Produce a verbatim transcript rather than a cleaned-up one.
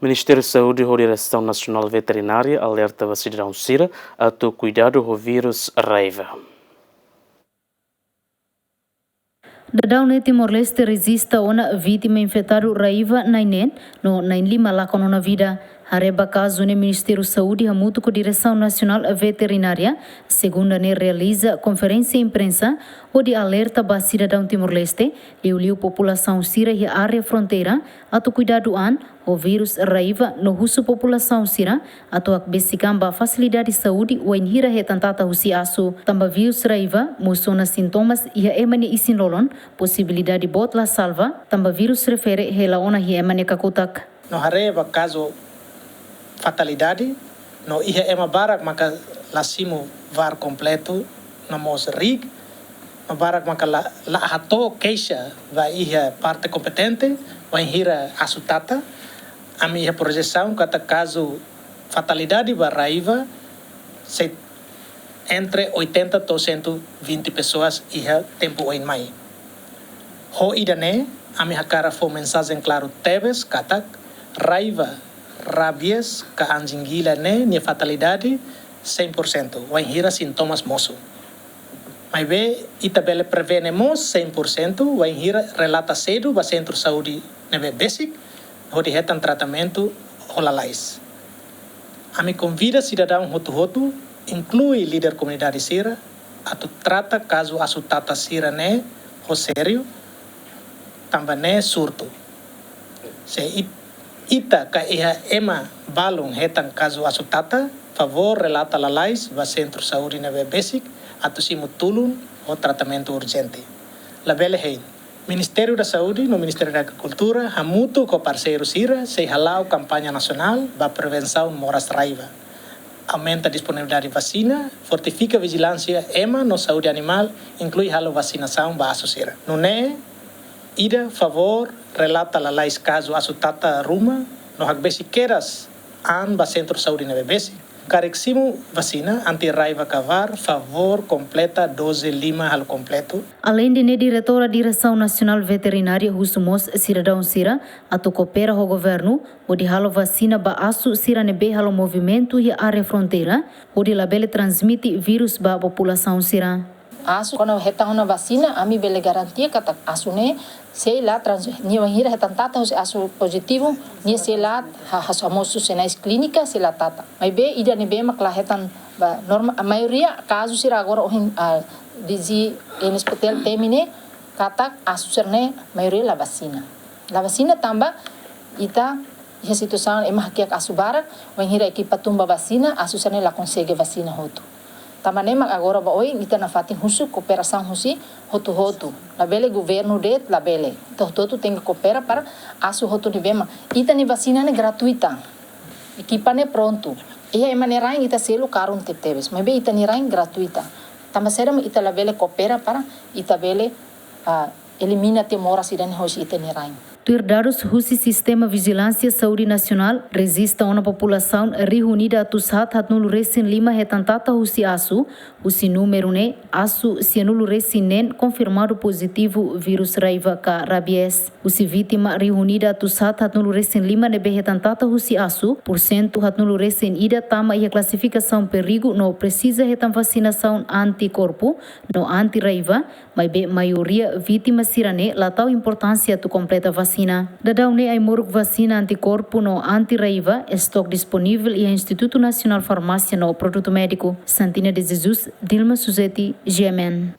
Ministériu Saúde ho Diresaun Nasionál Veterinária alerta ba sidadaun sira atu kuidadu ho vírus raiva. Daudaun ne'e Timor-Leste rejista ona vítima infetadu raiva na'in neen, no na'in lima lakon ona vida. Haree ba kazu ne'e Ministériu Saúde hamutuk ho Diresaun Nasionál Veterinária, segunda ne'e realiza konferénsia imprensa, hodi alerta ba sidadaun Timor-Leste, liuliu populasaun sira iha área fronteira, atu kuidadu an ho vírus raiva no husu populasaun sira atu hakbesik an ba fasilidade saúde wainhira hetan tata husi asu. Tanba vírus raiva mosu ona sintomas iha ema nia isin-lolon, posibilidade boot la salva, tanba vírus refere hela ona iha ema nia kakutak. No haree ba kazu fatalidade, no iha ema barak maka la simu VAR kompletu, no mós RIG, no barak maka la, la hato'o keixa ba iha parte kompetente, wainhira asu tata. Ami iha projesaun katak kazu fatalidade ba raiva sei entre oitenta to'o cento e vinte pessoas iha tempu oin mai. Ho ida-ne'e, ami hakarak fó mensajen klaru tebes katak raiva, rabies, ka anjing gila ne'e nia fatalidade cem por cento, wainhira sintomas mosu. Maibé, ita bele prevene mós cem por cento, wainhira relata sedu ba sentru saúde ne'ebé besik, hodi hetan tratamentu ho lalais. Ami konvida sidadaun hotu-hotu, inklui líder komunidade sira, atu trata kazu asu tata sira-ne'e ho sériu, tanba ne'e surtu. Se it-, ita ka iha ema balun hetan kazu asu tata, favór relata lalais ba sentru saúde ne'ebé besik, atu simu tulun ho tratamentu urjente. Labele hein. Ministériu da Saúde no Ministériu da Agrikultura, hamutuk ho parseiru sira, sei hala'o kampaña nasionál ba prevensaun moras raiva, aumenta disponibilidade vasina, fortifika vijilánsia ema no saúde animál, inklui halo vasinasaun ba asu sira. Nune'e, ida favór relata lalais kazu asu tata ruma, no hakbesik kedas an ba sentru saúde ne'ebé besik. Karik simu vasina anti-raiva ka VAR, favór kompleta doze lima halo kompletu. Aleinde ne'e, Diretora Diresaun Nasionál Veterinária husu mós sidadaun sira atu koopera ho governu, hodi halo vasina ba asu sira ne'ebé halo movimentu iha área fronteira, hodi labele transmite vírus ba populasaun sira. Asu, kuandu hetan ona vasina, ami bele garantia katak asu ne'e sei la trans-, nia wainhira hetan tata husi asu pozitivu, nia sei la ha-, hamosu sinais klínika, sei la tata. Maibé, ida ne'ebé mak la hetan ba norma, a maioria kazu sira agora ohin, ah, D G N S P T L temi ne'e, katak asu sira-ne'e maioria la vasina. La vasina tanba ita iha situasaun ema hakiak asu barak, wainhira ekipa tun ba vasina, asu sira-ne'e la konsege vasina hotu. Tanba ne'e mak agora ba oin ita nafatin husu kooperasaun husi hotu-hotu. Labele governu de'it, labele. Ita hotu-hotu tenke koopera para asu hotu ne'ebé mak. Ita-nia vasina ne'e gratuita. Ekipa ne'e prontu. Iha ema nia rain ita selu karun tebetebes. Maibé ita-nia rain gratuita. Tanba saida mak ita labele koopera para ita bele, ah, elimina tiha moras ida-ne'e hosi ita-nia rain. Tuir dadus husi Sistema Vijilánsia Saúde Nasionál, rejista ona populasaun rihun ida atus haat haatnulu resin lima hetan tata husi asu, husi númeru ne'e, asu sianulu resin neen konfirmadu pozitivu vírus raiva ka rabies. Husi vítima rihun ida atus haat haatnulu resin lima ne'ebé hetan tata husi asu, porsentu haatnulu resin ida tama iha klasifikasaun perigu no presiza hetan vasinasaun antikorpu no anti-raiva, maibé maioria vítima sira-ne'e la tau importánsia atu kompleta vasina. Daudaun ne'e ai-moruk vasina antikorpu no anti-raiva estok disponivel iha Institutu Nasionál Farmásia no Produtu Médiku. Santina de Jesus, Dilma Suzeti, G M N.